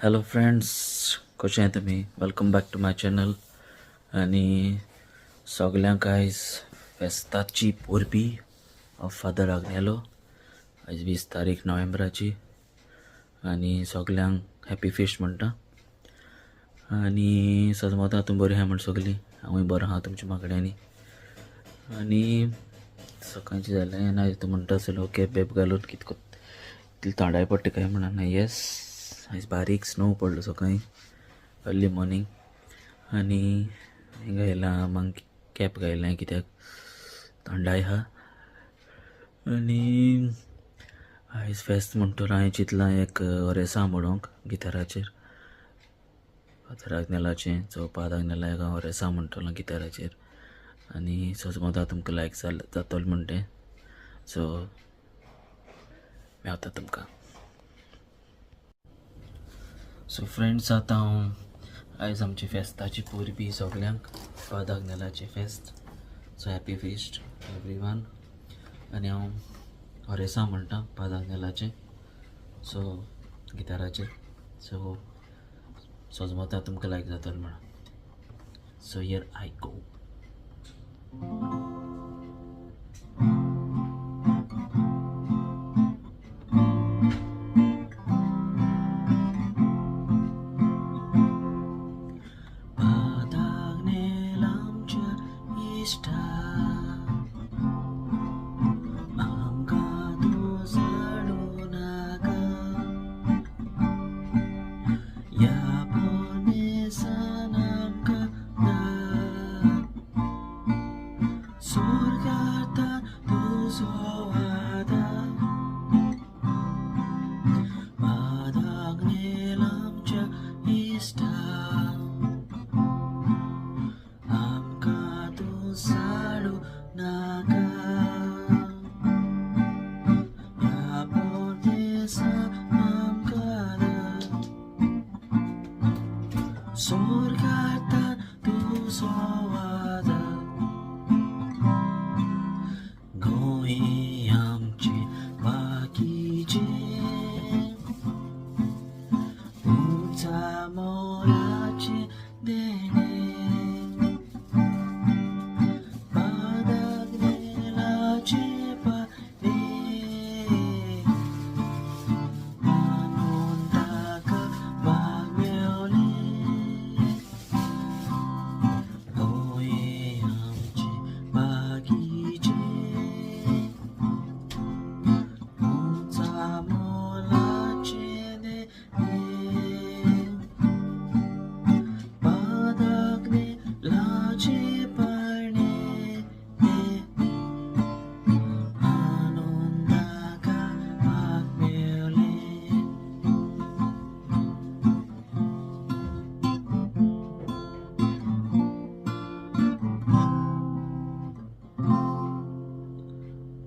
Hello friends, कशें तुमी? Welcome back to my channel. आनी सगल्यांक आयज फेस्ताची परबी ऑफ फादर आग्नेलो. आयज 20 तारीख नोव्हेंबराची आनी सगल्यांक हॅपी फिस्ट म्हणटा. आनी सजमता तूं बरी आहा म्हण सगलीं, हांवूय बरो आहा तुमच्या मागण्यांनी. आनी सकाळचें जालें आनी आयज तूं म्हणटा आसलो कॅप बेप घालून कितको इतली थंडाय पडटा काय म्हणून. येस, आयज बारीक स्नो पडलो सकाळीं अर्ली मॉर्निंग. आनी हिंगा येयलां मागीर कॅप घायलें कित्याक थंडाय आहा. आनी आयज फेस्त म्हणटोर हांवें चिंतलां एक ओरेसांव म्हणोंक गिटाराचेर, फादर आग्नेलाचें. सो फादर आग्नेलाक हांव ओरेसांव म्हणटलो गिटाराचेर आनी सजमता तुमकां लायक जातलो म्हण तें. सो मेवता तुमकां. सो फ्रेंड्स, आतां हांव आयज आमची फेस्ताची परबी सगल्यांक, फादर आग्नेलाचें फेस्त. So happy feast every one. आनी हांव ओरेसांव म्हणटा फादर आग्नेलाचें, सो गिटाराचेर. सो सजमता तुमकां लायक जातलो म्हणून. So here I go.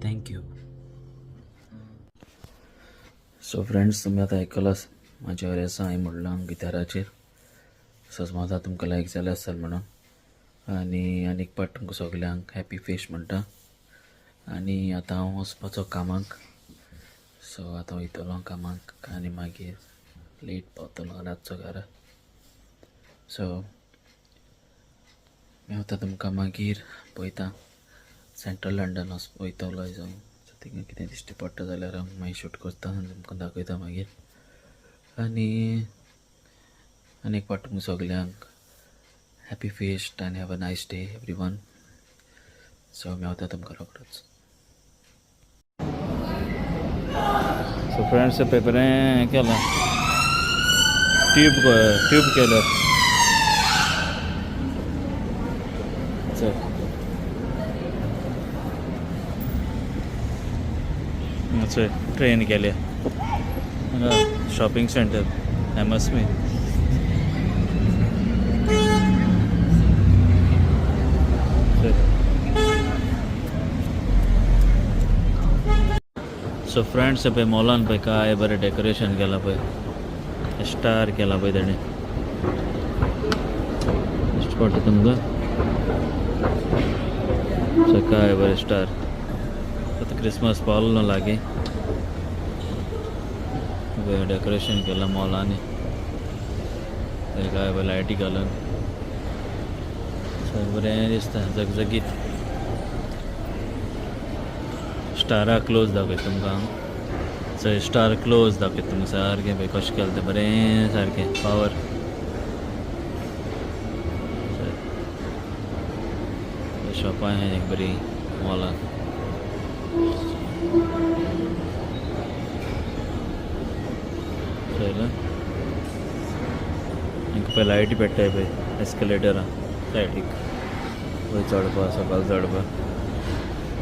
Thank you. So friends, तुमी आतां आयकलां म्हाज्या ओरेसांव हांवें म्हणलां गिटाराचेर. सजमता तुमकां लायक जालें आसतलें म्हणून. आनी आनी एक पाट तुमकां सगल्यांक हॅपी फिस्ट म्हणटा. आनी आतां हांव वचपाचो कामाक. सो आतां वयतलो कामाक आनी मागीर लेट पावतलो रातचो घरा. सो मेवता तुमकां मागीर पळयता. सेंट्रल लंडन वयतलो आयज हांव. सो थिंगा कितें दिश्टी पडटा जाल्यार हांव मागीर शूट करता आनी तुमकां दाखयता मागीर. आनी आनी एक पाट तुमकां सगल्यांक हॅपी फिस्ट आनी have a nice day everyone. So मेवता तुमकां रोखडोच. सो फ्रेंड्स, पेपरें केलां, ट्यूब ट्यूब केलं. चल ट्रेन केल्या हांगा शॉपिंग सेंटर हॅमर्समीथ. सो फ्रेंड्स, पळय मॉलान पळय काय बरें डेकोरेशन केलां पळय, स्टार केला पळय तेणें. दिश्टी पडटा तुमकां? सो काय बरें स्टार. आतां क्रिसमस पावलो न्हू लागीं, डेकोरेशन केलां मॉलांनी. थंय काय पळय लायटी घालून सगळें बरें दिसता झगझगीत. स्टारा क्लोज दाखयता तुमकां. चोय स्टार क्लोज दाखयता तुमकां सारकें. पळय कशें केलें तें बरें सारकें पावर. शॉपां एक बरी मॉलान. चोयलां हांकां पळय लायटी पेट्टाय पळय एस्केलेटरां सायडीक वयर चडपा सकयल चडपा.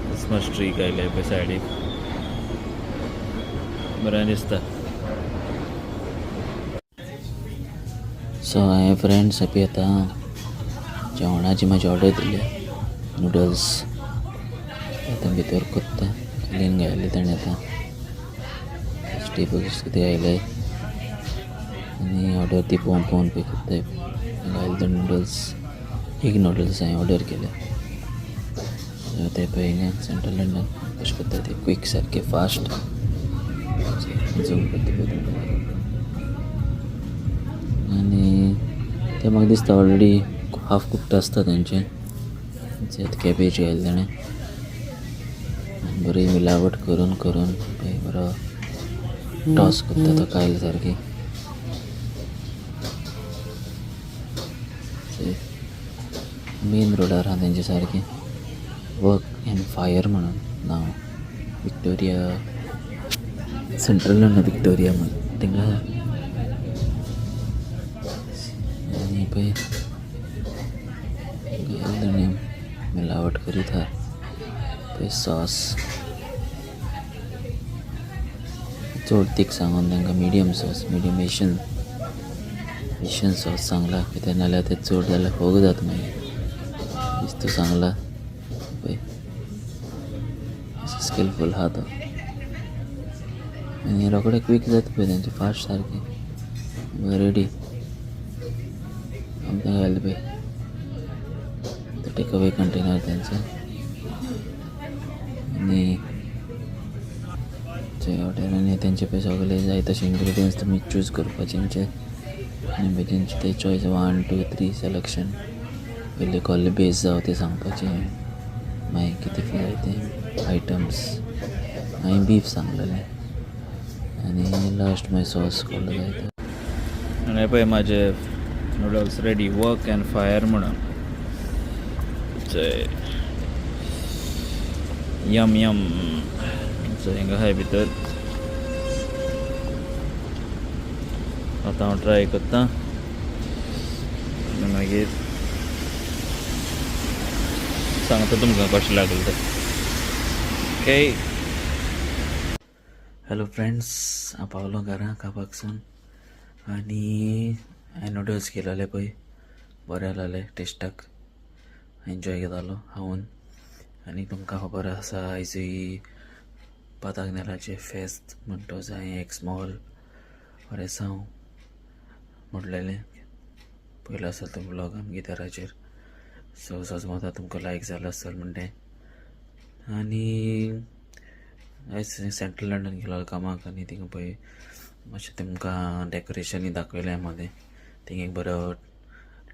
क्रिसमस ट्री घायले पळय सायडीक, बरें दिसता. सो हांवें फ्रेंड्स happy आतां जेवणाची म्हाजी ऑर्डर दिल्या, नुडल्स. आतां भितर कोत्ता, क्लीन घायले ताणें. आतां टेबल्स कितें आयले आनी ऑर्डर ती पळोवन पळोवन पळय कोत्ताय. घायले ते नुडल्स, एक नुडल्स हांवें ऑर्डर केले. ते पळय हिंगा सेंट्रल लंडन कशें करता ते क्वीक सारके फास्ट. झूम करता पळय तुमकां. आनी ते म्हाका दिसता ऑलरेडी हाफ कुक्ड आसता तेंचें. कॅबेज घायले ताणें आनी बरी मिलावट करून करून पळय बरो टॉस करता तो कायल सारकी. मेन रोडार आहा तेंचे सारकें, वर्क एंड फायर म्हणून नांव, विक्टोरिया, सेंट्रल लंडन विक्टोरिया म्हणून थिंगा. आनी पळय ताणें मिलावट करीत आहा पळय. सॉस चड तीख सांगून तांकां medium sauce, medium Asian sauce सांगला कित्याक नाल्यार ते चड जाल्यार फोग जाता मागीर दिसता सांगला. पळय स्किलफूल आहा तो आनी रोखडे क्वीक जाता पळय तेंचे, फास्ट सारकें रेडी. आमकां घायले पळय टेक अवे कंटेनर तेंचो. आनी ऑर्डर आनी तेंचे पळय सगळे जाय तशे इन्ग्रिडियंट्स तुमी चूज करपाचे तेंचे. आनी मागीर तेंचे ते चॉयस 1 2 3 सिलेक्शन, पयलीं कहले बेज जावं तें सांगपाचें, मागीर कितें जाय तें आयटम्स. हांवें बीफ सांगलेलें आनी लास्ट मागीर सॉस कहलो जाय तो. आनी पळय म्हाजे noodles ready, work and fire म्हणून. चोय यम यम. चोय हिंगा आहाय भितर. आतां हांव ट्राय करता आनी मागीर सांगता तुमकां कशें लागलें तें. ओके. हॅलो फ्रेंड्स, हांव पावलो घरा खावपाकसून आनी हांवें नुडल्स केलेले पळय, बरें जालेले टेस्टाक, एन्जॉय घेतालो खावन. आनी तुमकां खबर आसा आयजूय पातागनेलाचें फेस्त म्हणटच हांवें एक स्मॉल ओरेसांव म्हणलेलें, पयलो आसा तो व्लॉग गिटाराचेर. सो सजमता तुमकां लायक जालो आसतलो म्हणटें. आनी आयज सेंट्रल लंडन गेलो कामाक आनी थिंगा पळय मातशें तुमकां डेकोरेशनूय दाखयलें मदें. थिंगा एक बरो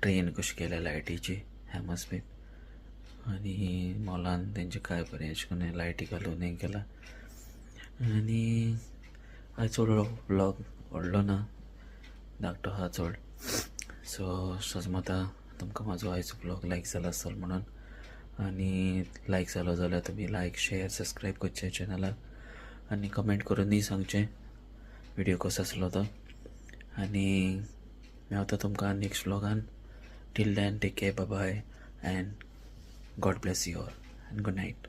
ट्रेन कशी केल्या लायटीची हॅमस्मीथ आनी मॉलान तेंचें काय बरें अशें करून लायटी घालून हें केलां. आनी आयज चड व्लॉग व्हडलो ना, धाकटो आहा चड. सो सजमता तुमकां म्हाजो आयचो व्लॉग लायक जाला आसतलो म्हणून. आनी लायक जालो जाल्यार तुमी लायक शेयर सबस्क्रायब करचें चॅनलाक आनी कमेंट करूनय सांगचें व्हिडियो कसो आसलो तो. आनी मेवता तुमकां next व्लॉगान. Till then take care, bye and God bless you all and good night.